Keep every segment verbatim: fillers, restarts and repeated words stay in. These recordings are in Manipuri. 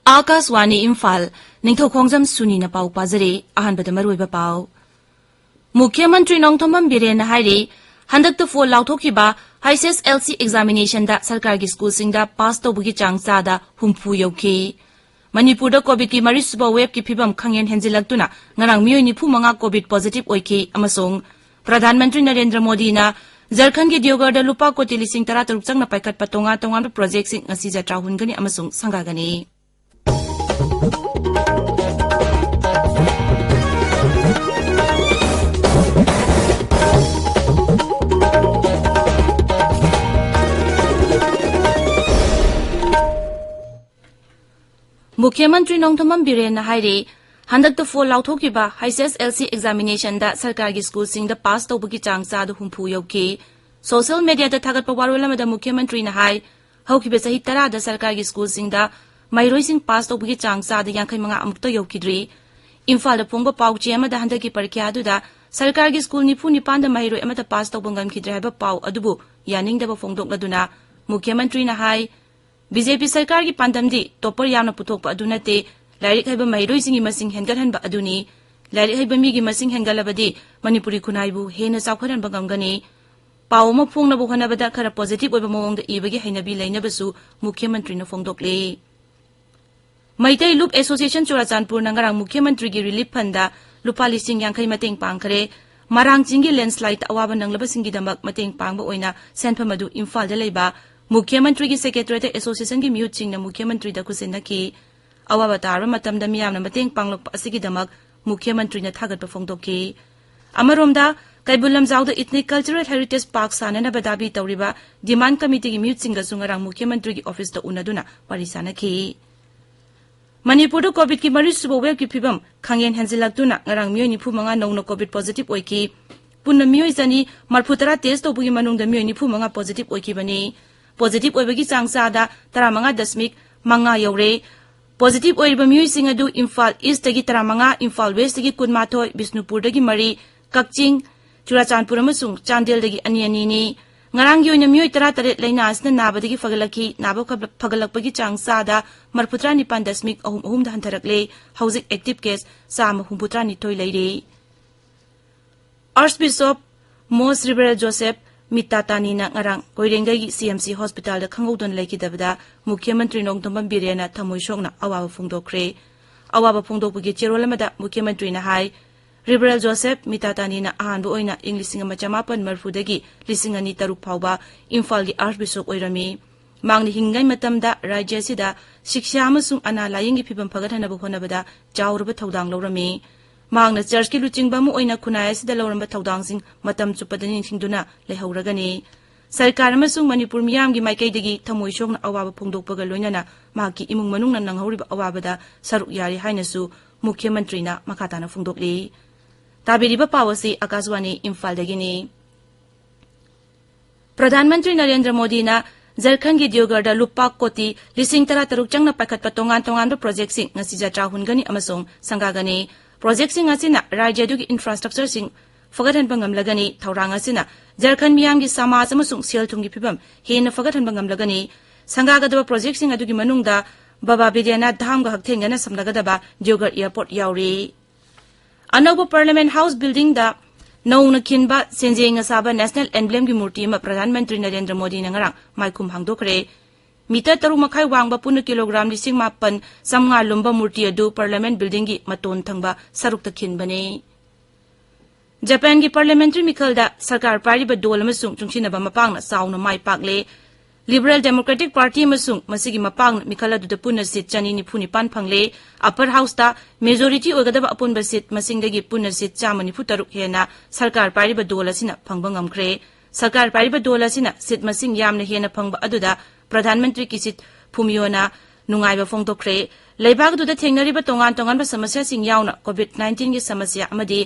ꯑꯥꯀꯥꯁꯋꯥꯅꯤ ꯏꯝꯐꯥꯜ, ꯅꯤꯡꯊꯧꯈꯣꯡꯖꯝ ꯁꯨꯅꯤꯅ ꯄꯥꯎ ꯄꯥꯖꯔꯤ꯫ ꯑꯍꯥꯟꯕꯗ ꯃꯔꯨꯑꯣꯏꯕ ꯄꯥꯎ꯫ ꯃꯨꯈ꯭ꯌ ꯃꯟꯇ꯭ꯔꯤ ꯅꯣꯡꯊꯣꯝꯕꯝ ꯕꯤꯔꯦꯟꯅ ꯍꯥꯏꯔꯤ, ꯍꯟꯗꯛꯇ ꯐꯣꯜ ꯂꯥꯎꯊꯣꯛꯈꯤꯕ ꯍꯩꯆ ꯑꯦꯁ ꯑꯦꯜ ꯁꯤ ꯑꯦꯛꯖꯥꯃꯤꯅꯦꯁꯟꯗ ꯁꯔꯀꯥꯔꯒꯤ ꯁ꯭ꯀꯨꯜꯁꯤꯡꯗ ꯄꯥꯁ ꯇꯧꯕꯒꯤ ꯆꯥꯡ ꯆꯥꯗ ꯍꯨꯝꯐꯨ ꯌꯧꯈꯤ꯫ ꯃꯅꯤꯄꯨꯔꯗ ꯀꯣꯚꯤꯗꯀꯤ ꯃꯔꯤꯁꯨꯕ ꯋꯦꯕꯀꯤ ꯐꯤꯚꯝ ꯈꯪꯍꯦꯟ ꯍꯦꯟꯖꯤꯜꯂꯛꯇꯨꯅ ꯉꯔꯥꯡ ꯃꯤꯑꯣꯏ ꯅꯤꯐꯨ ꯃꯉꯥ ꯀꯣꯚꯤꯗ ꯄꯣꯖꯤꯇꯤꯚ ꯑꯣꯏꯈꯤ ꯑꯃꯁꯨꯡ ꯄ꯭ꯔꯙꯥꯟ ꯃꯟꯇ꯭ꯔꯤ ꯅꯔꯦꯟꯗ꯭ꯔ ꯃꯣꯗꯤꯅ ꯖꯔꯈꯟꯒꯤ ꯗꯤꯌꯣꯒꯔꯗ ꯂꯨꯄꯥ ꯀꯣꯇꯤ ꯂꯤꯁꯤꯡ ꯇꯔꯥ ꯇꯔꯨꯛ ꯆꯪꯅ ꯄꯥꯏꯈꯠꯄ ꯇꯣꯉꯥꯟ ꯇꯣꯉꯥꯟꯕ ꯄ꯭ꯔꯣꯖꯦꯛꯁꯤꯡ ꯉꯁꯤ ꯖꯇ꯭ꯔꯥ ꯍꯨꯟꯒꯅꯤ ꯑꯃꯁꯨꯡ ꯁꯪꯒꯥꯒꯅꯤ꯫ ꯃꯨꯈ꯭ꯌ ꯃꯟꯇ꯭ꯔꯤ ꯅꯣꯡꯊꯣꯝꯕꯝ ꯕꯤꯔꯦꯟꯅ ꯍꯥꯏꯔꯤ, ꯍꯟꯗꯛꯇ ꯐꯣꯜ ꯂꯥꯎꯊꯣꯛꯈꯤꯕ ꯍꯩꯆ ꯑꯦꯁ ꯑꯦꯜ ꯁꯤ ꯑꯦꯛꯖꯥꯃꯤꯅꯦꯁꯟꯗ ꯁꯔꯀꯥꯔꯒꯤ ꯁ꯭ꯀꯨꯜꯁꯤꯡꯗ ꯄꯥꯁ ꯇꯧꯕꯒꯤ ꯆꯥꯡ ꯆꯥꯗ ꯍꯨꯝꯐꯨ ꯌꯧꯈꯤ꯫ ꯁꯣꯁꯤꯌꯦꯜ ꯃꯦꯗꯤꯌꯥꯗ ꯊꯥꯒꯠꯄ ꯋꯥꯔꯣꯜ ꯑꯃꯗ ꯃꯨꯈ꯭ꯌ ꯃꯟꯇ꯭ꯔꯤꯅ ꯍꯥꯏ, ꯍꯧꯈꯤꯕ ꯆꯍꯤ ꯇꯔꯥꯗ ꯁꯔꯀꯥꯔꯒꯤ ꯁ꯭ꯀꯨꯜꯁꯤꯡꯗ ꯃꯍꯩꯔꯣꯏꯁꯤꯡ ꯄꯥꯁ ꯇꯧꯕꯒꯤ ꯆꯥꯡ ꯆꯥꯗ ꯌꯥꯡꯈꯩ ꯃꯉꯥ ꯑꯃꯨꯛꯇ ꯌꯧꯈꯤꯗ꯭ꯔꯤ꯫ ꯏꯝꯐꯥꯜꯗ ꯐꯣꯡꯕ ꯄꯥꯎ ꯆꯦ ꯑꯃꯗ ꯍꯟꯗꯛꯀꯤ ꯄꯔꯤꯈ꯭ꯌꯥ ꯑꯗꯨꯗ ꯁꯔꯀꯥꯔꯒꯤ ꯁ꯭ꯀꯨꯜ ꯅꯤꯐꯨ ꯅꯤꯄꯥꯟꯗ ꯃꯍꯩꯔꯣꯏ ꯑꯃꯠꯇ ꯄꯥꯁ ꯇꯧꯕ ꯉꯝꯈꯤꯗ꯭ꯔꯦ ꯍꯥꯏꯕ ꯄꯥꯎ ꯑꯗꯨꯕꯨ ꯌꯥꯅꯤꯡꯗꯕ ꯐꯣꯡꯗꯣꯛꯂꯗꯨꯅ ꯃꯨꯈ꯭ꯌ ꯃꯟꯇ꯭ꯔꯤꯅ ꯍꯥꯏ, ꯕꯤ ꯖꯦ ꯄꯤ ꯁꯔꯀꯥꯔꯒꯤ ꯄꯥꯟꯗꯝꯗꯤ ꯇꯣꯞꯄꯔ ꯌꯥꯝꯅ ꯄꯨꯊꯣꯛꯄ ꯑꯗꯨ ꯅꯠꯇꯦ, ꯂꯥꯏꯔꯤꯛ ꯍꯩꯕ ꯃꯍꯩꯔꯣꯏꯁꯤꯡꯒꯤ ꯃꯁꯤꯡ ꯍꯦꯟꯒꯠꯍꯟꯕ ꯑꯗꯨꯅꯤ꯫ ꯂꯥꯏꯔꯤꯛ ꯍꯩꯕ ꯃꯤꯒꯤ ꯃꯁꯤꯡ ꯍꯦꯟꯒꯠꯂꯕꯗꯤ ꯃꯅꯤꯄꯨꯔꯤ ꯈꯨꯟꯅꯥꯏꯕꯨ ꯍꯦꯟꯅ ꯆꯥꯎꯈꯠꯍꯟꯕ ꯉꯝꯒꯅꯤ꯫ ꯄꯥꯎ ꯑꯃ ꯐꯣꯡꯅꯕ ꯍꯣꯠꯅꯕꯗ ꯈꯔ ꯄꯣꯖꯤꯇꯤꯚ ꯑꯣꯏꯕ ꯃꯑꯣꯡꯗ ꯏꯕꯒꯤ ꯍꯩꯅꯕꯤ ꯂꯩꯅꯕꯁꯨ ꯃꯨꯈ꯭ꯌ ꯃꯟꯇ꯭ꯔꯤꯅ ꯐꯣꯡꯗꯣꯛꯂꯤ꯫ ꯃꯩꯇꯩ ꯂꯨꯞ ꯑꯦꯁꯣꯁꯤꯌꯦꯁꯟ ꯆꯨꯔꯥꯆꯥꯟꯄꯨꯔꯅ ꯉꯔꯥꯡ ꯃꯨꯈ꯭ꯌ ꯃꯟꯇ꯭ꯔꯤꯒꯤ ꯔꯤꯂꯤꯐ ꯐꯟꯗ ꯂꯨꯄꯥ ꯂꯤꯁꯤꯡ ꯌꯥꯡꯈꯩ ꯃꯇꯦꯡ ꯄꯥꯡꯈ꯭ꯔꯦ꯫ ꯃꯔꯥꯡ ꯆꯤꯡꯒꯤ ꯂꯦꯟꯁ꯭ꯂꯥꯏꯗꯇ ꯑꯋꯥꯕ ꯅꯪꯂꯕꯁꯤꯡꯒꯤꯗꯃꯛ ꯃꯇꯦꯡ ꯄꯥꯡꯕ ꯑꯣꯏꯅ ꯁꯦꯟꯐꯝ ꯑꯗꯨ ꯏꯝꯐꯥꯜꯗ ꯂꯩꯕ ꯃꯨꯈ꯭ꯌ ꯃꯟꯇ꯭ꯔꯤꯒꯤ ꯁꯦꯀ꯭ꯔꯦꯇꯔꯤꯌꯦꯠꯇ ꯑꯦꯁꯣꯁꯤꯌꯦꯁꯟꯒꯤ ꯃꯤꯍꯨꯠꯁꯤꯡꯅ ꯃꯨꯈ꯭ꯌ ꯃꯟꯇ꯭ꯔꯤꯗ ꯈꯨꯠꯁꯤꯟꯅꯈꯤ꯫ ꯑꯋꯥꯕ ꯇꯥꯔꯕ ꯃꯇꯝꯗ ꯃꯤꯌꯥꯝꯅ ꯃꯇꯦꯡ ꯄꯥꯡꯂꯛꯄ ꯑꯁꯤꯒꯤꯗꯃꯛ ꯃꯨꯈ꯭ꯌ ꯃꯟꯇ꯭ꯔꯤꯅ ꯊꯥꯒꯠꯄ ꯐꯣꯡꯗꯣꯛꯈꯤ꯫ ꯑꯃꯔꯣꯝꯗ, ꯀꯩꯕꯨꯜ ꯂꯝꯖꯥꯎꯗ ꯏꯊꯅꯤꯛ ꯀꯜꯆꯔꯦꯜ ꯍꯦꯔꯤꯇꯦꯖ ꯄꯥꯔꯛ ꯁꯥꯅꯅꯕ ꯗꯥꯕꯤ ꯇꯧꯔꯤꯕ ꯗꯤꯃꯥꯟ ꯀꯃꯤꯇꯤꯒꯤ ꯃꯤꯍꯨꯠꯁꯤꯡꯒꯁꯨ ꯉꯔꯥꯡ ꯃꯨꯈ꯭ꯌ ꯃꯟꯇ꯭ꯔꯤꯒꯤ ꯑꯣꯐꯤꯁꯇ ꯎꯅꯗꯨꯅ ꯋꯥꯔꯤ ꯁꯥꯅꯈꯤ꯫ ꯃꯅꯤꯄꯨꯔꯗ ꯀꯣꯚꯤꯗꯀꯤ ꯃꯔꯤꯁꯨꯕ ꯋꯦꯕꯀꯤ ꯐꯤꯕꯝ ꯈꯪꯍꯦꯟ ꯍꯦꯟꯖꯤꯜꯂꯛꯇꯨꯅ ꯉꯔꯥꯡ ꯃꯤꯑꯣꯏ ꯅꯤꯐꯨ ꯃꯉꯥ ꯅꯧꯅ ꯀꯣꯚꯤꯗ ꯄꯣꯖꯤꯇꯤꯚ ꯑꯣꯏꯈꯤ꯫ ꯄꯨꯟꯅ ꯃꯤꯑꯣꯏ ꯆꯅꯤ ꯃꯔꯤꯐꯨ ꯇꯔꯥ ꯇꯦꯁ ꯇꯧꯕꯒꯤ ꯃꯅꯨꯡꯗ ꯃꯤꯑꯣꯏ ꯅꯤꯐꯨ ꯃꯉꯥ ꯄꯣꯖꯤꯇꯤꯚ ꯑꯣꯏꯈꯤꯕꯅꯤ꯫ ꯄꯣꯖꯤꯇꯤꯚ ꯑꯣꯏꯕꯒꯤ ꯆꯥꯡ ꯆꯥꯗ ꯇꯔꯥꯃꯉꯥ ꯗꯁꯃꯤꯛ ꯃꯉꯥ ꯌꯧꯔꯦ꯫ ꯄꯣꯖꯤꯇꯤꯚ ꯑꯣꯏꯔꯤꯕ ꯃꯤꯑꯣꯏꯁꯤꯡ ꯑꯗꯨ ꯏꯝꯐꯥꯜ ꯏꯁꯇꯒꯤ ꯇꯔꯥꯃꯉꯥ, ꯏꯝꯐꯥꯜ ꯋꯦꯁꯇꯒꯤ ꯀꯨꯟꯃꯥꯊꯣꯏ, ꯕꯤꯁꯅꯨꯄꯨꯔꯗꯒꯤ ꯃꯔꯤ, ꯀꯛꯆꯤꯡ, ꯆꯨꯔꯥꯆꯥꯟꯄꯨꯔ ꯑꯃꯁꯨꯡ ꯆꯥꯟꯗꯦꯜꯗꯒꯤ ꯑꯅꯤ ꯑꯅꯤꯅꯤ꯫ ꯉꯔꯥꯡꯒꯤ ꯑꯣꯏꯅ ꯃꯤꯑꯣꯏ ꯇꯔꯥꯇꯔꯦꯠ ꯂꯥꯏꯅꯥ ꯑꯁꯤꯅ ꯅꯥꯕꯗꯒꯤ ꯐꯒꯠꯂꯛꯈꯤ꯫ ꯅꯥꯕ ꯐꯒꯠꯂꯛꯄꯒꯤ ꯆꯥꯡ ꯆꯥꯗ ꯃꯔꯤꯐꯨꯇꯔꯥ ꯅꯤꯄꯥꯟ ꯗꯁꯃꯤꯛ ꯑꯍꯨꯝ ꯑꯍꯨꯝꯗ ꯍꯟꯊꯔꯛꯂꯦ꯫ ꯍꯧꯖꯤꯛ ꯑꯦꯛꯇꯤꯚ ꯀꯦꯁ ꯆꯥꯝꯃ ꯍꯨꯝꯐꯨꯇꯔꯥ ꯅꯤꯊꯣꯏ ꯂꯩꯔꯤ꯫ ꯑꯥꯔꯁꯕꯤꯁꯣꯞ ꯃꯣꯁ ꯔꯤꯚꯔꯦꯜ ꯖꯣꯁꯦꯐ ꯃꯤꯇꯥꯇꯥꯅꯤꯅ ꯉꯔꯥꯡ ꯀꯣꯏꯔꯦꯡꯒꯩꯒꯤ ꯁꯤ ꯑꯦꯝ ꯁꯤ ꯍꯣꯁꯄꯤꯇꯥꯜꯗ ꯈꯪꯍꯧꯗꯅ ꯂꯩꯈꯤꯗꯕꯗ ꯃꯨꯈ꯭ꯌ ꯃꯟꯇ꯭ꯔꯤ ꯅꯣꯡꯊꯣꯝꯕꯝ ꯕꯤꯔꯦꯟꯅ ꯊꯃꯣꯏ ꯁꯣꯛꯅ ꯑꯋꯥꯕ ꯐꯣꯡꯗꯣꯛꯈ꯭ꯔꯦ꯫ ꯑꯋꯥꯕ ꯐꯣꯡꯗꯣꯛꯄꯒꯤ ꯆꯦꯔꯣꯜ ꯑꯃꯗ ꯃꯨꯈ꯭ꯌ ꯃꯟꯇ꯭ꯔꯤꯅ ꯍꯥꯏ, ꯔꯤꯚꯔꯦꯜ ꯖꯣꯁꯦꯐ ꯃꯤꯇꯥꯇꯥꯅꯤꯅ ꯑꯍꯥꯟꯕ ꯑꯣꯏꯅ ꯏꯪ ꯂꯤꯁꯤꯡ ꯑꯃ ꯆꯃꯥꯄꯟ ꯃꯔꯤꯐꯨꯗꯒꯤ ꯂꯤꯁꯤꯡ ꯑꯅꯤ ꯇꯔꯨꯛ ꯐꯥꯎꯕ ꯏꯝꯐꯥꯜꯒꯤ ꯑꯥꯔꯁꯕꯤꯁꯣꯞ ꯑꯣꯏꯔꯝꯃꯤ꯫ ꯃꯍꯥꯛꯅ ꯍꯤꯡꯂꯤꯉꯩ ꯃꯇꯝꯗ ꯔꯥꯖ꯭ꯌ ꯑꯁꯤꯗ ꯁꯤꯛꯁꯥ ꯑꯃꯁꯨꯡ ꯑꯅꯥ ꯂꯥꯌꯦꯡꯒꯤ ꯐꯤꯕꯝ ꯐꯒꯠꯍꯟꯅꯕ ꯍꯣꯠꯅꯕꯗ ꯆꯥꯎꯔꯕ ꯊꯧꯗꯥꯡ ꯂꯧꯔꯝꯃꯤ꯫ ꯃꯍꯥꯛꯅ ꯆꯔꯆꯀꯤ ꯂꯨꯆꯤꯡꯕ ꯑꯃ ꯑꯣꯏꯅ ꯈꯨꯟꯅꯥꯏ ꯑꯁꯤꯗ ꯂꯧꯔꯝꯕ ꯊꯧꯗꯥꯡꯁꯤꯡ ꯃꯇꯝ ꯆꯨꯞꯄꯗ ꯅꯤꯡꯁꯤꯡꯗꯨꯅ ꯂꯩꯍꯧꯔꯒꯅꯤ꯫ ꯁꯔꯀꯥꯔ ꯑꯃꯁꯨꯡ ꯃꯅꯤꯄꯨꯔ ꯃꯤꯌꯥꯝꯒꯤ ꯃꯥꯏꯀꯩꯗꯒꯤ ꯊꯃꯣꯏ ꯁꯣꯛꯅ ꯑꯋꯥꯕ ꯐꯣꯡꯗꯣꯛꯄꯒ ꯂꯣꯏꯅꯅ ꯃꯍꯥꯛꯀꯤ ꯏꯃꯨꯡ ꯃꯅꯨꯡꯅ ꯅꯪꯍꯧꯔꯤꯕ ꯑꯋꯥꯕꯗ ꯁꯔꯨꯛ ꯌꯥꯔꯤ ꯍꯥꯏꯅꯁꯨ ꯃꯨꯈ꯭ꯌ ꯃꯟꯇ꯭ꯔꯤꯅ ꯃꯈꯥ ꯇꯥꯅ ꯐꯣꯡꯗꯣꯛꯂꯤ꯫ ꯇꯥꯕꯤꯔꯤꯕ ꯄꯥꯎ ꯑꯁꯤ ꯑꯀꯥꯁꯕꯥꯅꯤ ꯏꯝꯐꯥꯜꯗꯒꯤꯅꯤ꯫ ꯄ꯭ꯔꯙꯥꯟ ꯃꯟꯇ꯭ꯔꯤ ꯅꯔꯦꯟꯗ꯭ꯔ ꯃꯣꯗꯤꯅ ꯖꯔꯈꯟꯒꯤ ꯗꯤꯌꯣꯒꯔꯗ ꯂꯨꯄꯥ ꯀꯣꯇꯤ ꯂꯤꯁꯤꯡ ꯇꯔꯥ ꯇꯔꯨꯛ ꯆꯪꯅ ꯄꯥꯏꯈꯠꯄ ꯇꯣꯉꯥꯟ ꯇꯣꯉꯥꯟꯕ ꯄ꯭ꯔꯣꯖꯦꯛꯁꯤꯡ ꯉꯁꯤ ꯖꯇ꯭ꯔꯥ ꯍꯨꯟꯒꯅꯤ ꯑꯃꯁꯨꯡ ꯁꯪꯒꯥꯒꯅꯤ꯫ ꯄ꯭ꯔꯣꯖꯦꯛꯁꯤꯡ ꯑꯁꯤꯅ ꯔꯥꯖ꯭ꯌ ꯑꯗꯨꯒꯤ ꯏꯟꯐ꯭ꯔꯥꯁ꯭ꯇ꯭ꯔꯛꯆꯔꯁꯤꯡ ꯐꯒꯠꯍꯟꯕ ꯉꯝꯂꯒꯅꯤ꯫ ꯊꯧꯔꯥꯡ ꯑꯁꯤꯅ ꯖꯔꯈꯟ ꯃꯤꯌꯥꯝꯒꯤ ꯁꯃꯥꯖ ꯑꯃꯁꯨꯡ ꯁꯦꯜ ꯊꯨꯝꯒꯤ ꯐꯤꯕꯝ ꯍꯦꯟꯅ ꯐꯒꯠꯍꯟꯕ ꯉꯝꯂꯒꯅꯤ꯫ ꯁꯪꯒꯥꯒꯗꯕ ꯄ꯭ꯔꯣꯖꯦꯛꯁꯤꯡ ꯑꯗꯨꯒꯤ ꯃꯅꯨꯡꯗ ꯕꯕꯥ ꯕꯤꯗ꯭ꯌꯥꯅꯥꯊ ꯙꯥꯝꯒ ꯍꯛꯊꯦꯡꯅꯅ ꯁꯝꯅꯒꯗꯕ ꯗꯤꯌꯣꯒꯔ ꯑꯦꯌꯔꯄꯣꯔꯠ ꯌꯥꯎꯔꯤ꯫ ꯑꯅꯧꯕ ꯄꯥꯔꯂꯤꯌꯥꯃꯦꯟꯠ ꯍꯥꯎꯁ ꯕꯤꯜꯗꯤꯡꯗ ꯅꯧꯅ ꯈꯤꯟꯕ ꯁꯦꯟꯖꯦꯡꯅ ꯁꯥꯕ ꯅꯦꯁꯅꯦꯜ ꯑꯦꯝꯕ꯭ꯂꯦꯝꯒꯤ ꯃꯨꯔꯇꯤ ꯑꯃ ꯄ꯭ꯔꯙꯥꯟ ꯃꯟꯇ꯭ꯔꯤ ꯅꯔꯦꯟꯗ꯭ꯔ ꯃꯣꯗꯤꯅ ꯉꯔꯥꯡ ꯃꯥꯏꯈꯨꯝ ꯍꯥꯡꯗꯣꯛꯈ꯭ꯔꯦ꯫ ꯃꯤꯇꯔ ꯇꯔꯨꯛ ꯃꯈꯥꯏ ꯋꯥꯡꯕ ꯄꯨꯟꯅ ꯀꯤꯂꯣꯒ꯭ꯔꯥꯝ ꯂꯤꯁꯤꯡ ꯃꯥꯄꯟ ꯆꯥꯝꯃꯉꯥ ꯂꯨꯝꯕ ꯃꯨꯔꯇꯤ ꯑꯗꯨ ꯄꯥꯔꯂꯤꯌꯥꯃꯦꯟꯠ ꯕꯤꯜꯗꯤꯡꯒꯤ ꯃꯇꯣꯟ ꯊꯪꯕ ꯁꯔꯨꯛꯇ ꯈꯤꯟꯕꯅꯤ꯫ ꯖꯄꯥꯟꯒꯤ ꯄꯥꯔꯂꯤꯌꯥꯃꯦꯟꯇ꯭ꯔꯤ ꯃꯤꯈꯜꯗ ꯁꯔꯀꯥꯔ ꯄꯥꯏꯔꯤꯕ ꯗꯣꯜ ꯑꯃꯁꯨꯡ ꯆꯨꯡꯁꯤꯟꯅꯕ ꯃꯄꯥꯡꯅ ꯆꯥꯎꯅ ꯃꯥꯏ ꯄꯥꯛꯂꯦ꯫ ꯂꯤꯕꯔꯦꯜ ꯗꯦꯃꯣꯀ꯭ꯔꯦꯇꯤꯛ ꯄꯥꯔꯇꯤ ꯑꯃꯁꯨꯡ ꯃꯁꯤꯒꯤ ꯃꯄꯥꯡꯅ ꯃꯤꯈꯜ ꯑꯗꯨꯗ ꯄꯨꯟꯅ ꯁꯤꯠ ꯆꯅꯤ ꯅꯤꯐꯨ ꯅꯤꯄꯥꯟ ꯐꯪꯂꯦ꯫ ꯑꯄꯔ ꯍꯥꯎꯁꯇ ꯃꯦꯖꯣꯔꯤꯇꯤ ꯑꯣꯏꯒꯗꯕ ꯑꯄꯨꯟꯕ ꯁꯤꯠ ꯃꯁꯤꯡꯗꯒꯤ ꯄꯨꯟꯅ ꯁꯤꯠ ꯆꯥꯝꯃ ꯅꯤꯐꯨ ꯇꯔꯨꯛ ꯍꯦꯟꯅ ꯁꯔꯀꯥꯔ ꯄꯥꯏꯔꯤꯕ ꯗꯣꯜ ꯑꯁꯤꯅ ꯐꯪꯕ ꯉꯝꯈ꯭ꯔꯦ꯫ ꯁꯔꯀꯥꯔ ꯄꯥꯏꯔꯤꯕ ꯗꯣꯜ ꯑꯁꯤꯅ ꯁꯤꯠ ꯃꯁꯤꯡ ꯌꯥꯝꯅ ꯍꯦꯟꯅ ꯐꯪꯕ ꯑꯗꯨꯗ ꯄ꯭ꯔꯙꯥꯟ ꯃꯟꯇ꯭ꯔꯤ ꯀꯤꯁꯤꯠ ꯐꯨꯃꯤꯌꯣꯅ ꯅꯨꯡꯉꯥꯏꯕ ꯐꯣꯡꯗꯣꯛꯈ꯭ꯔꯦ꯫ ꯂꯩꯕꯥꯛ ꯑꯗꯨꯗ ꯊꯦꯡꯅꯔꯤꯕ ꯇꯣꯉꯥꯟ ꯇꯣꯉꯥꯟꯕ ꯁꯃꯁ꯭ꯌꯥꯁꯤꯡ ꯌꯥꯎꯅ ꯀꯣꯚꯤꯗ ꯅꯥꯏꯟꯇꯤꯟꯒꯤ ꯁꯃꯁ꯭ꯌꯥ ꯑꯃꯗꯤ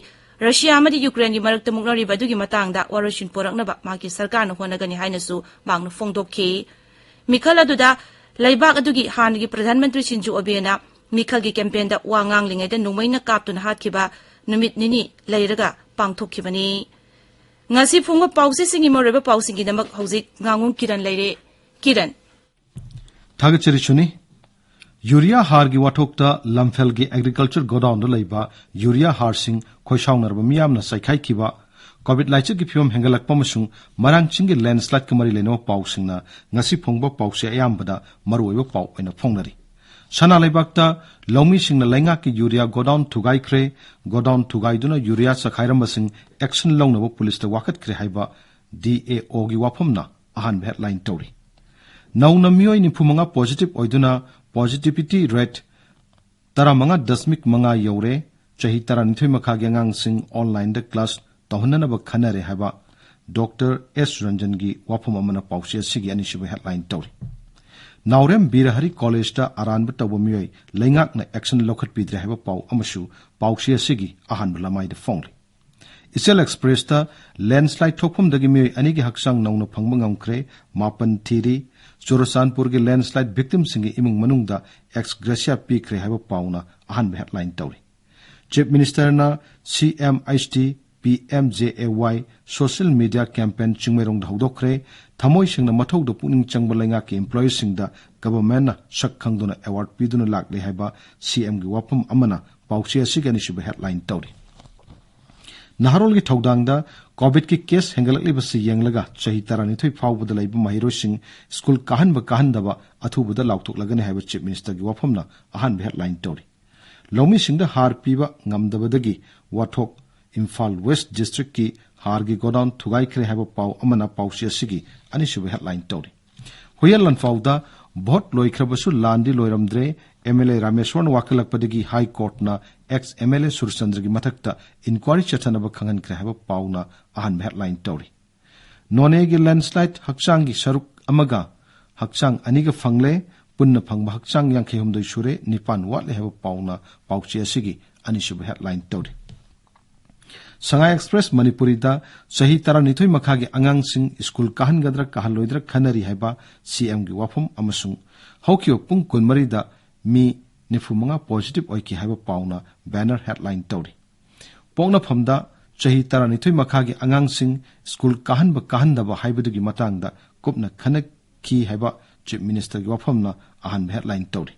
ꯔꯁꯤꯌꯥ ꯑꯃꯗꯤ ꯌꯨꯀ꯭ꯔꯦꯟꯒꯤ ꯃꯔꯛꯇ ꯃꯨꯛꯅꯔꯤꯕ ꯑꯗꯨꯒꯤ ꯃꯇꯥꯡꯗ ꯋꯥꯔꯣꯏꯁꯤꯟ ꯄꯣꯔꯛꯅꯕ ꯃꯍꯥꯛꯀꯤ ꯁꯔꯀꯥꯔꯅ ꯍꯣꯠꯅꯒꯅꯤ ꯍꯥꯏꯅꯁꯨ ꯃꯍꯥꯛꯅ ꯐꯣꯡꯗꯣꯛꯈꯤ꯫ ꯃꯤꯈꯜ ꯑꯗꯨꯗ ꯂꯩꯕꯥꯛ ꯑꯗꯨꯒꯤ ꯍꯥꯟꯅꯒꯤ ꯄ꯭ꯔꯙꯥꯟ ꯃꯟꯇ꯭ꯔꯤ ꯁꯤꯟꯖꯣ ꯑꯕꯦꯅ ꯃꯤꯈꯜꯒꯤ ꯀꯦꯝꯄꯦꯟꯗ ꯋꯥ ꯉꯥꯡꯂꯤꯉꯩꯗ ꯅꯣꯡꯃꯩꯅ ꯀꯥꯞꯇꯨꯅ ꯍꯥꯠꯈꯤꯕ ꯅꯨꯃꯤꯠ ꯅꯤꯅꯤ ꯂꯩꯔꯒ ꯄꯥꯡꯊꯣꯛꯈꯤꯕꯅꯤ꯫ ꯉꯁꯤ ꯐꯣꯡꯕ ꯄꯥꯎꯆꯦꯁꯤꯡꯒꯤ ꯃꯔꯨꯑꯣꯏꯕ ꯄꯥꯎꯁꯤꯡꯒꯤꯗꯃꯛ ꯍꯧꯖꯤꯛ ꯉꯥꯉꯣꯝ ꯀꯤꯔꯟ ꯂꯩꯔꯦ꯫ ꯀꯤꯔꯟ꯫ ꯊꯥꯒꯠꯆꯔꯤ ꯁꯨꯅꯤ꯫ ꯌꯨꯔꯤꯌꯥ ꯍꯥꯔꯒꯤ ꯋꯥꯊꯣꯛꯇ ꯂꯝꯐꯦꯜꯒꯤ ꯑꯦꯒ꯭ꯔꯤꯀꯜꯆꯔ ꯒꯣꯗꯥꯎꯟꯗ ꯂꯩꯕ ꯌꯨꯔꯤꯌꯥ ꯍꯥꯔꯁꯤꯡ ꯈꯣꯏꯁꯥꯎꯅꯔꯕ ꯃꯤꯌꯥꯝꯅ ꯆꯥꯏꯈꯥꯏꯈꯤꯕ, ꯀꯣꯚꯤꯗ ꯂꯥꯏꯆꯠꯀꯤ ꯐꯤꯕꯝ ꯍꯦꯟꯒꯠꯂꯛꯄ ꯑꯃꯁꯨꯡ ꯃꯔꯥꯡ ꯆꯤꯡꯒꯤ ꯂꯦꯟꯁ꯭ꯂꯥꯏꯗꯀ ꯃꯔꯤ ꯂꯩꯅꯕ ꯄꯥꯎꯁꯤꯡꯅ ꯉꯁꯤ ꯐꯣꯡꯕ ꯄꯥꯎꯆꯦ ꯑꯌꯥꯝꯕꯗ ꯃꯔꯨꯑꯣꯏꯕ ꯄꯥꯎ ꯑꯣꯏꯅ ꯐꯣꯡꯅꯔꯤ꯫ ꯁꯅꯥ ꯂꯩꯕꯥꯛꯇ ꯂꯧꯃꯤꯁꯤꯡꯅ ꯂꯩꯉꯥꯛꯀꯤ ꯌꯨꯔꯤꯌꯥ ꯒꯣꯗꯥꯎꯟ ꯊꯨꯒꯥꯏꯈ꯭ꯔꯦ, ꯒꯣꯗꯥꯎꯟ ꯊꯨꯒꯥꯏꯗꯨꯅ ꯌꯨꯔꯤꯌꯥ ꯆꯈꯥꯏꯔꯝꯕꯁꯤꯡ ꯑꯦꯛꯁꯟ ꯂꯧꯅꯕ ꯄꯨꯂꯤꯁꯇ ꯋꯥꯀꯠꯈ꯭ꯔꯦ ꯍꯥꯏꯕ ꯗꯤ ꯑꯦ ꯑꯣꯒꯤ ꯋꯥꯐꯝꯅ ꯑꯍꯥꯟꯕ ꯍꯦꯗꯂꯥꯏꯟ ꯇꯧꯔꯤ꯫ ꯅꯧꯅ ꯃꯤꯑꯣꯏ ꯅꯤꯐꯨ ꯃꯉꯥ ꯄꯣꯖꯤꯇꯤꯚ ꯑꯣꯏꯗꯨꯅ ꯄꯣꯖꯤꯇꯤꯚꯤꯇꯤ ꯔꯦꯠ ꯇꯔꯥꯃꯉꯥ ꯗꯁꯃꯤꯛ ꯃꯉꯥ ꯌꯧꯔꯦ꯫ ꯆꯍꯤ ꯇꯔꯥꯅꯤꯊꯣꯏ ꯃꯈꯥꯒꯤ ꯑꯉꯥꯡꯁꯤꯡ ꯑꯣꯟꯂꯥꯏꯟꯗ ꯀ꯭ꯂꯥꯁ ꯇꯧꯍꯟꯅꯅꯕ ꯈꯟꯅꯔꯦ ꯍꯥꯏꯕ ꯗꯣꯛꯇꯔ ꯑꯦꯁ ꯔꯟꯖꯟꯒꯤ ꯋꯥꯐꯝ ꯑꯃꯅ ꯄꯥꯎꯆꯦ ꯑꯁꯤꯒꯤ ꯑꯅꯤꯁꯨꯕ ꯍꯦꯗꯂꯥꯏꯟ ꯇꯧꯔꯤ꯫ ꯅꯥꯎꯔꯦꯝ ꯕꯤꯔꯍꯔꯤ ꯀꯣꯂꯦꯖꯇ ꯑꯔꯥꯟꯕ ꯇꯧꯕ ꯃꯤꯑꯣꯏ ꯂꯩꯉꯥꯛꯅ ꯑꯦꯛꯁꯟ ꯂꯧꯈꯠꯄꯤꯗ꯭ꯔꯦ ꯍꯥꯏꯕ ꯄꯥꯎ ꯑꯃꯁꯨ ꯄꯥꯎꯆꯦ ꯑꯁꯤꯒꯤ ꯑꯍꯥꯟꯕ ꯂꯃꯥꯏꯗ ꯐꯣꯡꯂꯤ꯫ ꯏꯆꯦꯜ ꯑꯦꯛꯁꯄ꯭ꯔꯦꯁꯇ ꯂꯦꯟꯁ꯭ꯂꯥꯏꯗ ꯊꯣꯛꯐꯝꯗꯒꯤ ꯃꯤꯑꯣꯏ ꯑꯅꯤꯒꯤ ꯍꯛꯆꯥꯡ ꯅꯧꯅ ꯐꯪꯕ ꯉꯝꯈ꯭ꯔꯦ, ꯃꯥꯄꯟ ꯊꯤꯔꯤ꯫ ꯆꯨꯔꯆꯥꯟꯄꯨꯔꯒꯤ ꯂꯦꯟꯁ꯭ꯂꯥꯏꯗ ꯚꯤꯛꯇꯤꯝꯁꯤꯡꯒꯤ ꯏꯃꯨꯡ ꯃꯅꯨꯡꯗ ꯑꯦꯛꯁ ꯒ꯭ꯔꯦꯁꯤꯌꯥ ꯄꯤꯈ꯭ꯔꯦ ꯍꯥꯏꯕ ꯄꯥꯎꯅ ꯑꯍꯥꯟꯕ ꯍꯦꯗꯂꯥꯏꯟ ꯇꯧꯔꯤ꯫ ꯆꯤꯐ ꯃꯤꯅꯤꯁꯇꯔꯅ C M H T, P M J A Y social media campaign ꯆꯤꯡꯃꯩꯔꯣꯡꯗ ꯍꯧꯗꯣꯛꯈ꯭ꯔꯦ꯫ ꯊꯃꯣꯏ ꯁꯦꯡꯅ ꯃꯊꯧꯗ ꯄꯨꯛꯅꯤꯡ ꯆꯪꯕ ꯂꯩꯉꯥꯛꯀꯤ ꯏꯝꯄ꯭ꯂꯣꯌꯤꯁꯤꯡꯗ ꯒꯚꯔꯟꯃꯦꯟꯠꯅ ꯁꯛ ꯈꯪꯗꯨꯅ ꯑꯦꯋꯥꯔꯗ ꯄꯤꯗꯨꯅ ꯂꯥꯛꯂꯦ ꯍꯥꯏꯕ ꯁꯤ ꯑꯦꯝꯒꯤ ꯋꯥꯐꯝ ꯑꯃꯅ ꯄꯥꯎꯆꯦ ꯑꯁꯤꯒꯤ ꯑꯅꯤꯁꯨꯕ ꯍꯦꯗꯂꯥꯏꯟ ꯇꯧꯔꯤ꯫ ꯅꯍꯥꯔꯣꯜꯒꯤ ꯊꯧꯗꯥꯡꯗ ꯀꯣꯚꯤꯗꯀꯤ ꯀꯦꯁ ꯍꯦꯟꯒꯠꯂꯛꯂꯤꯕꯁꯤ ꯌꯦꯡꯂꯒ ꯆꯍꯤ ꯇꯔꯥꯅꯤꯊꯣꯏ ꯐꯥꯎꯕꯗ ꯂꯩꯕ ꯃꯍꯩꯔꯣꯏꯁꯤꯡ ꯁ꯭ꯀꯨꯜ ꯀꯥꯍꯟꯕ ꯀꯥꯍꯟꯗꯕ ꯑꯊꯨꯕꯗ ꯂꯥꯎꯊꯣꯛꯂꯒꯅꯤ ꯍꯥꯏꯕ ꯆꯤꯐ ꯃꯤꯅꯤꯁꯇꯔꯒꯤ ꯋꯥꯐꯝꯅ ꯑꯍꯥꯟꯕ ꯍꯦꯗꯂꯥꯏꯟ ꯇꯧꯔꯤ꯫ ꯂꯧꯃꯤꯁꯤꯡꯗ ꯍꯥꯔ ꯄꯤꯕ ꯉꯝꯗꯕꯗꯒꯤ ꯋꯥꯊꯣꯛ, ꯏꯝꯐꯥꯜ ꯋꯦꯁ꯭ꯠ ꯗꯤꯁꯇ꯭ꯔꯤꯛꯀꯤ ꯍꯥꯔꯒꯤ ꯒꯣꯗꯥꯎꯟ ꯊꯨꯒꯥꯏꯈ꯭ꯔꯦ ꯍꯥꯏꯕ ꯄꯥꯎ ꯑꯃꯅ ꯄꯥꯎꯆꯦ ꯑꯁꯤꯒꯤ ꯑꯅꯤꯁꯨꯕ ꯍꯦꯗꯂꯥꯏꯟ ꯇꯧꯔꯤ꯫ ꯍꯨꯌꯦꯟ ꯂꯥꯟꯐꯥꯎꯗ ꯚꯣꯠ ꯂꯣꯏꯈ꯭ꯔꯕꯁꯨ ꯂꯥꯟꯗꯤ ꯂꯣꯏꯔꯝꯗ꯭ꯔꯦ, ꯑꯦꯝ ꯑꯦꯜ ꯑꯦ ꯔꯥꯃꯦꯁ꯭ꯋꯔꯅ ꯋꯥꯀꯠꯂꯛꯄꯗꯒꯤ ꯍꯥꯏ ꯀꯣꯔꯠꯅ ꯑꯦꯛꯁ ꯑꯦꯝ ꯑꯦꯜ ꯑꯦ ꯁꯨꯔꯆꯟꯗ꯭ꯔꯒꯤ ꯃꯊꯛꯇ ꯏꯟꯀ꯭ꯋꯥꯏꯔꯤ ꯆꯠꯊꯅꯕ ꯈꯪꯍꯟꯈ꯭ꯔꯦ ꯍꯥꯏꯕ ꯄꯥꯎꯅ ꯑꯍꯥꯟꯕ ꯍꯦꯗꯂꯥꯏꯟ ꯇꯧꯔꯤ꯫ ꯅꯣꯅꯦꯒꯤ ꯂꯦꯟꯁ꯭ꯂꯥꯏꯗ ꯍꯛꯆꯥꯡꯒꯤ ꯁꯔꯨꯛ ꯑꯃꯒ ꯍꯛꯆꯥꯡ ꯑꯅꯤꯒ ꯐꯪꯂꯦ, ꯄꯨꯟꯅ ꯐꯪꯕ ꯍꯛꯆꯥꯡ ꯌꯥꯡꯈꯩ ꯍꯨꯝꯗꯣꯏ ꯁꯨꯔꯦ, ꯅꯤꯄꯥꯟ ꯋꯥꯠꯂꯦ ꯍꯥꯏꯕ ꯄꯥꯎꯅ ꯄꯥꯎꯆꯦ ꯑꯁꯤꯒꯤ ꯑꯅꯤꯁꯨꯕ ꯍꯦꯗꯂꯥꯏꯟ ꯇꯧꯔꯤ꯫ ꯁꯉꯥꯏ ꯑꯦꯛꯁꯄ꯭ꯔꯦꯁ ꯃꯅꯤꯄꯨꯔꯤꯗ ꯆꯍꯤ ꯇꯔꯥꯅꯤꯊꯣꯏ ꯃꯈꯥꯒꯤ ꯑꯉꯥꯡꯁꯤꯡ ꯁ꯭ꯀꯨꯜ ꯀꯥꯍꯟꯒꯗ꯭ꯔꯥ ꯀꯥꯍꯜꯂꯣꯏꯗ꯭ꯔꯥ ꯈꯟꯅꯔꯤ ꯍꯥꯏꯕ ꯁꯤꯑꯦꯝꯒꯤ ꯋꯥꯐꯝ ꯑꯃꯁꯨꯡ ꯍꯧꯈꯤꯕ ꯄꯨꯡ ꯀꯨꯟꯃꯔꯤꯗ ꯃꯤ ꯅꯤꯐꯨ ꯃꯉꯥ ꯄꯣꯖꯤꯇꯤꯚ ꯑꯣꯏꯈꯤ ꯍꯥꯏꯕ ꯄꯥꯎꯅ ꯕꯦꯅꯔ ꯍꯦꯗꯂꯥꯏꯟ ꯇꯧꯔꯤ꯫ ꯄꯣꯛꯅꯐꯝꯗ ꯆꯍꯤ ꯇꯔꯥꯅꯤꯊꯣꯏ ꯃꯈꯥꯒꯤ ꯑꯉꯥꯡꯁꯤꯡ ꯁ꯭ꯀꯨꯜ ꯀꯥꯍꯟꯕ ꯀꯥꯍꯟꯗꯕ ꯍꯥꯏꯕꯗꯨꯒꯤ ꯃꯇꯥꯡꯗ ꯀꯨꯞꯅ ꯈꯟꯅꯈꯤ ꯍꯥꯏꯕ ꯆꯤꯐ ꯃꯤꯅꯤꯁꯇꯔꯒꯤ ꯋꯥꯐꯝꯅ ꯑꯍꯥꯟꯕ ꯍꯦꯗꯂꯥꯏꯟ ꯇꯧꯔꯤ꯫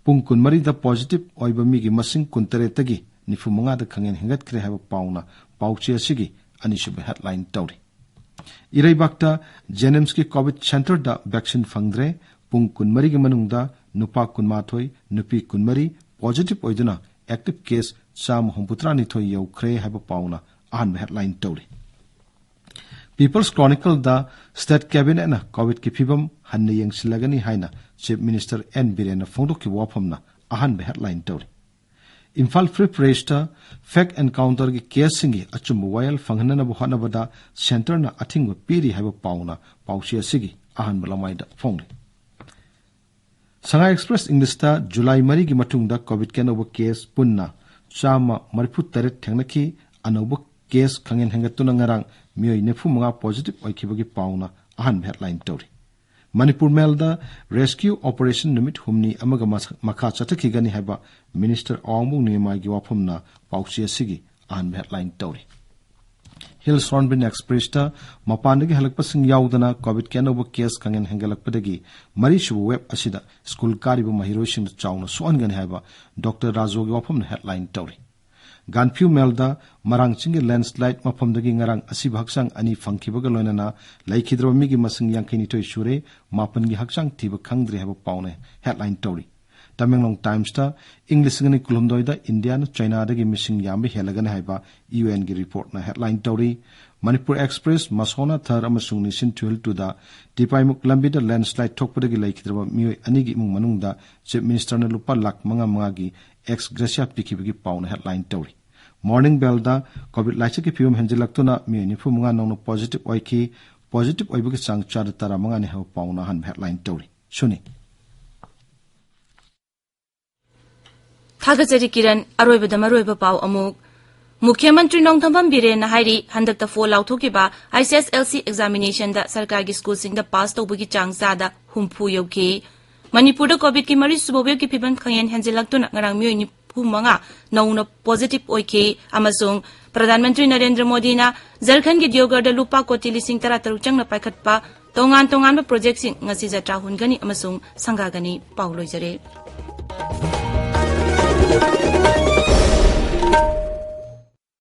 ꯄꯨꯡ ꯀꯨꯟꯃꯔꯤꯗ ꯄꯣꯖꯤꯇꯤꯚ ꯑꯣꯏꯕ ꯃꯤꯒꯤ ꯃꯁꯤꯡ ꯀꯨꯟꯇꯔꯦꯠꯇꯒꯤ ꯅꯤꯐꯨ ꯃꯉꯥꯗ ꯈꯪꯍꯦꯟ ꯍꯦꯟꯒꯠꯈ꯭ꯔꯦ ꯍꯥꯏꯕ ꯄꯥꯎꯅ ꯄꯥꯎꯆꯦ ꯑꯁꯤꯒꯤ ꯑꯅꯤꯁꯨꯕ ꯍꯦꯗꯂꯥꯏꯟ ꯇꯧꯔꯤ꯫ ꯏꯔꯩꯕꯥꯛꯇ ꯖꯦꯅꯤꯝꯁꯀꯤ ꯀꯣꯚꯤꯗ ꯁꯦꯟꯇꯔꯗ ꯚꯦꯛꯁꯤꯟ ꯐꯪꯗ꯭ꯔꯦ꯫ ꯄꯨꯡ ꯀꯨꯟꯃꯔꯤꯒꯤ ꯃꯅꯨꯡꯗ ꯅꯨꯄꯥ ꯀꯨꯟꯃꯥꯊꯣꯏ, ꯅꯨꯄꯤ ꯀꯨꯟꯃꯔꯤ ꯄꯣꯖꯤꯇꯤꯚ ꯑꯣꯏꯗꯨꯅ ꯑꯦꯛꯇꯤꯚ ꯀꯦꯁ ꯆꯥꯝꯃ ꯍꯨꯝꯐꯨꯇꯔꯥ ꯅꯤꯊꯣꯏ ꯌꯧꯈ꯭ꯔꯦ ꯍꯥꯏꯕ ꯄꯥꯎꯅ ꯑꯍꯥꯟꯕ ꯍꯦꯗꯂꯥꯏꯟ ꯇꯧꯔꯤ꯫ ꯄꯤꯄꯜꯁ ꯀ꯭ꯔꯣꯅꯤꯀꯜꯗ ꯁ꯭ꯇꯦꯠ ꯀꯦꯕꯤꯅꯦꯠꯅ ꯀꯣꯚꯤꯗꯀꯤ ꯐꯤꯕꯝ ꯍꯟꯅ ꯌꯦꯡꯁꯤꯜꯂꯒꯅꯤ ꯍꯥꯏꯅ ꯆꯤꯐ ꯃꯤꯅꯤꯁꯇꯔ ꯑꯦꯟ ꯕꯤꯔꯦꯟꯅ ꯐꯣꯡꯗꯣꯛꯈꯤꯕ ꯋꯥꯐꯝꯅ ꯑꯍꯥꯟꯕ ꯍꯦꯗꯂꯥꯏꯟ ꯇꯧꯔꯤ꯫ ꯏꯝꯐꯥꯜ ꯐ꯭ꯔꯤ ꯄ꯭ꯔꯦꯁꯇ ꯐꯦꯛ ꯑꯦꯟꯀꯥꯎꯟꯇꯔꯒꯤ ꯀꯦꯁꯁꯤꯡꯒꯤ ꯑꯆꯨꯝꯕ ꯋꯥꯌꯦꯜ ꯐꯪꯍꯟꯅꯅꯕ ꯍꯣꯠꯅꯕꯗ ꯁꯦꯟꯇꯔꯅ ꯑꯊꯤꯡꯕ ꯄꯤꯔꯤ ꯍꯥꯏꯕ ꯄꯥꯎꯅ ꯄꯥꯎꯆꯦ ꯑꯁꯤꯒꯤ ꯑꯍꯥꯟꯕ ꯂꯃꯥꯏꯗ ꯐꯣꯡꯂꯤ꯫ ꯁꯉꯥꯏ ꯑꯦꯛꯁꯄ꯭ꯔꯦꯁ ꯏꯪꯂꯤꯁꯇ ꯖꯨꯂꯥꯏ ꯃꯔꯤꯒꯤ ꯃꯇꯨꯡꯗ ꯀꯣꯚꯤꯗꯀꯤ ꯑꯅꯧꯕ ꯀꯦꯁ ꯄꯨꯟꯅ ꯆꯥꯝꯃ ꯃꯔꯤꯐꯨ ꯇꯔꯦꯠ ꯊꯦꯡꯅꯈꯤ꯫ ꯑꯅꯧꯕ ꯀꯦꯁ ꯈꯪꯍꯦꯟ ꯍꯦꯟꯒꯠꯇꯨꯅ ꯉꯔꯥꯡ ꯃꯤꯑꯣꯏ ꯅꯤꯐꯨ ꯃꯉꯥ ꯄꯣꯖꯤꯇꯤꯚ ꯑꯣꯏꯈꯤꯕꯒꯤ ꯄꯥꯎꯅ ꯑꯍꯥꯟꯕ ꯍꯦꯗꯂꯥꯏꯟ ꯇꯧꯔꯤ꯫ ꯃꯅꯤꯄꯨꯔ ꯃꯦꯜꯗ ꯔꯦꯁꯀ꯭ꯌꯨ ꯑꯣꯄꯔꯦꯁꯟ ꯅꯨꯃꯤꯠ ꯍꯨꯝꯅꯤ ꯑꯃꯒ ꯃꯁ-, ꯃꯈꯥ ꯆꯠꯊꯈꯤꯒꯅꯤ ꯍꯥꯏꯕ ꯃꯤꯅꯤꯁꯇꯔ ꯑꯋꯥꯡꯕꯣꯡ ꯅꯤꯉꯩꯃꯥꯒꯤ ꯋꯥꯐꯝꯅ ꯄꯥꯎꯆꯦ ꯑꯁꯤꯒꯤ ꯑꯍꯥꯟꯕ ꯍꯦꯗꯂꯥꯏꯟ ꯇꯧꯔꯤ꯫ ꯍꯤꯜꯁ ꯍꯣꯔꯟꯕꯤꯜ ꯑꯦꯛꯁꯄ꯭ꯔꯦꯁꯇ ꯃꯄꯥꯟꯗꯒꯤ ꯍꯜꯂꯛꯄꯁꯤꯡ ꯌꯥꯎꯗꯅ ꯀꯣꯚꯤꯗꯀꯤ ꯑꯅꯧꯕ ꯀꯦꯁ ꯈꯪꯍꯦꯟ ꯍꯦꯟꯒꯠꯂꯛꯄꯗꯒꯤ ꯃꯔꯤꯁꯨꯕ ꯋꯦꯕ ꯑꯁꯤꯗ ꯁ꯭ꯀꯨꯜ ꯀꯥꯔꯤꯕ ꯃꯍꯩꯔꯣꯏꯁꯤꯡꯗ ꯆꯥꯎꯅ ꯁꯣꯛꯍꯟꯒꯅꯤ ꯍꯥꯏꯕ ꯗꯣꯛꯇꯔ ꯔꯥꯖꯨꯒꯤ ꯋꯥꯐꯝꯅ ꯍꯦꯗꯂꯥꯏꯟ ꯇꯧꯔꯤ꯫ ꯒꯥꯟꯐ꯭ꯌꯨ ꯃꯦꯜꯗ ꯃꯔꯥꯡ ꯆꯤꯡꯒꯤ ꯂꯦꯟꯁꯂꯥꯏꯗ ꯃꯐꯝꯗꯒꯤ ꯉꯔꯥꯡ ꯑꯁꯤꯕ ꯍꯛꯆꯥꯡ ꯑꯅꯤ ꯐꯪꯈꯤꯕꯒ ꯂꯣꯏꯅꯅ ꯂꯩꯈꯤꯗ꯭ꯔꯕ ꯃꯤꯒꯤ ꯃꯁꯤꯡ ꯌꯥꯡꯈꯩꯅꯤꯊꯣꯏ ꯁꯨꯔꯦ, ꯃꯥꯄꯟꯒꯤ ꯍꯛꯆꯥꯡ ꯊꯤꯕ ꯈꯪꯗ꯭ꯔꯤ ꯍꯥꯏꯕ ꯄꯥꯎꯅ ꯍꯦꯗꯂꯥꯏꯟ ꯇꯧꯔꯤ꯫ ꯇꯃꯦꯡꯂꯣꯡ ꯇꯥꯏꯝꯁꯇ ꯏꯪ ꯂꯤꯁꯤꯡ ꯑꯅꯤ ꯀꯨꯟꯍꯨꯝꯗꯣꯏꯗ ꯏꯟꯗꯤꯌꯥꯅ ꯆꯥꯏꯅꯥꯗꯒꯤ ꯃꯤꯁꯤꯡ ꯌꯥꯝꯕ ꯍꯦꯜꯂꯒꯅꯤ ꯍꯥꯏꯕ ꯌꯨ ꯑꯦꯟꯒꯤ ꯔꯤꯄꯣꯔꯠꯅ ꯍꯦꯗꯂꯥꯏꯟ ꯇꯧꯔꯤ꯫ ꯃꯅꯤꯄꯨꯔ ꯑꯦꯛꯁꯄ꯭ꯔꯦꯁ, ꯃꯁꯣꯅꯥ ꯊꯔ ꯑꯃꯁꯨꯡ ꯅꯤꯁꯤꯟ ꯊꯨꯍꯤꯜ ꯇꯨꯗ ꯇꯤꯄꯥꯏꯃꯨꯛ ꯂꯝꯕꯤꯗ ꯂꯦꯟꯁꯂꯥꯏꯗ ꯊꯣꯛꯄꯗꯒꯤ ꯂꯩꯈꯤꯗ꯭ꯔꯕ ꯃꯤꯑꯣꯏ ꯑꯅꯤꯒꯤ ꯏꯃꯨꯡ ꯃꯅꯨꯡꯗ ꯆꯤꯐ ꯃꯤꯅꯤꯁꯇꯔꯅ ꯂꯨꯄꯥ ꯂꯥꯈ ꯃꯉꯥ ꯃꯉꯥꯒꯤ ꯑꯦꯛꯁ ꯒ꯭ꯔꯦꯁꯤꯌꯥ ꯄꯤꯈꯤꯕꯒꯤ ꯄꯥꯎꯅ ꯍꯦꯗꯂꯥꯏꯟ ꯇꯧꯔꯤ꯫ ꯃꯣꯔꯅꯤꯡ ꯕꯦꯜꯗ ꯀꯣꯚꯤꯗ ꯂꯥꯏꯆꯠꯀꯤ ꯐꯤꯕꯝ ꯍꯦꯟꯖꯤꯜꯂꯛꯇꯨꯅ ꯃꯤꯑꯣꯏ ꯅꯤꯐꯨ ꯃꯉꯥ ꯅꯧꯅ ꯄꯣꯖꯤꯇꯤꯚ ꯑꯣꯏꯈꯤ꯫ ꯄꯣꯖꯤꯇꯤꯚ ꯑꯣꯏꯕꯒꯤ ꯆꯥꯡ ꯆꯥꯗ ꯇꯔꯥꯃꯉꯥꯅꯤ ꯍꯥꯏꯕ ꯄꯥꯎꯅ ꯑꯍꯥꯟꯕ ꯍꯦꯗꯂꯥꯏꯟ ꯇꯧꯔꯤ꯫ ꯁꯨꯅꯤ꯫ ꯊꯥꯒꯠꯆꯔꯤ ꯀꯤꯔꯟ꯫ ꯑꯔꯣꯏꯕꯗ ꯃꯔꯨꯑꯣꯏꯕ ꯄꯥꯎ ꯑꯃꯨꯛ꯫ ꯃꯨꯈ꯭ꯌ ꯃꯟꯇ꯭ꯔꯤ ꯅꯣꯡꯊꯣꯝꯕꯝ ꯕꯤꯔꯦꯟꯅ ꯍꯥꯏꯔꯤ, ꯍꯟꯗꯛꯇ phone ꯂꯥꯎꯊꯣꯛꯈꯤꯕ I C S L C ꯑꯦꯛꯖꯥꯃꯤꯅꯦꯁꯟꯗ ꯁꯔꯀꯥꯔꯒꯤ ꯁ꯭ꯀꯨꯜꯁꯤꯡꯗ ꯄꯥꯁ ꯇꯧꯕꯒꯤ ꯆꯥꯡ ꯆꯥꯗ ꯍꯨꯝꯐꯨ ꯌꯧꯈꯤ꯫ ꯃꯅꯤꯄꯨꯔꯗ ꯀꯣꯚꯤꯗꯀꯤ ꯃꯔꯤꯁꯨꯕ ꯋꯦꯕꯀꯤ ꯐꯤꯕꯝ ꯈꯪꯍꯦꯟ ꯍꯦꯟꯖꯤꯜꯂꯛꯇꯨꯅ ꯉꯔꯥꯡ ꯃꯤꯑꯣꯏ ꯅꯤꯐꯨ ꯃꯉꯥ ꯅꯧꯅ ꯄꯣꯖꯤꯇꯤꯚ ꯑꯣꯏꯈꯤ ꯑꯃꯁꯨꯡ ꯄ꯭ꯔꯙꯥꯟ ꯃꯟꯇ꯭ꯔꯤ ꯅꯔꯦꯟꯗ꯭ꯔ ꯃꯣꯗꯤꯅ ꯖꯔꯈꯟꯒꯤ ꯗꯤꯌꯣꯒꯔꯗ ꯂꯨꯄꯥ ꯀꯣꯇꯤ ꯂꯤꯁꯤꯡ ꯇꯔꯥ ꯇꯔꯨꯛ ꯆꯪꯅ ꯄꯥꯏꯈꯠꯄ ꯇꯣꯉꯥꯟ ꯇꯣꯉꯥꯟꯕ ꯄ꯭ꯔꯣꯖꯦꯛꯁꯤꯡ ꯉꯁꯤ ꯖꯇ꯭ꯔꯥ ꯍꯨꯟꯒꯅꯤ ꯑꯃꯁꯨꯡ ꯁꯪꯒꯥꯒꯅꯤ꯫ ꯄꯥꯎ ꯂꯣꯏꯖꯔꯦ꯫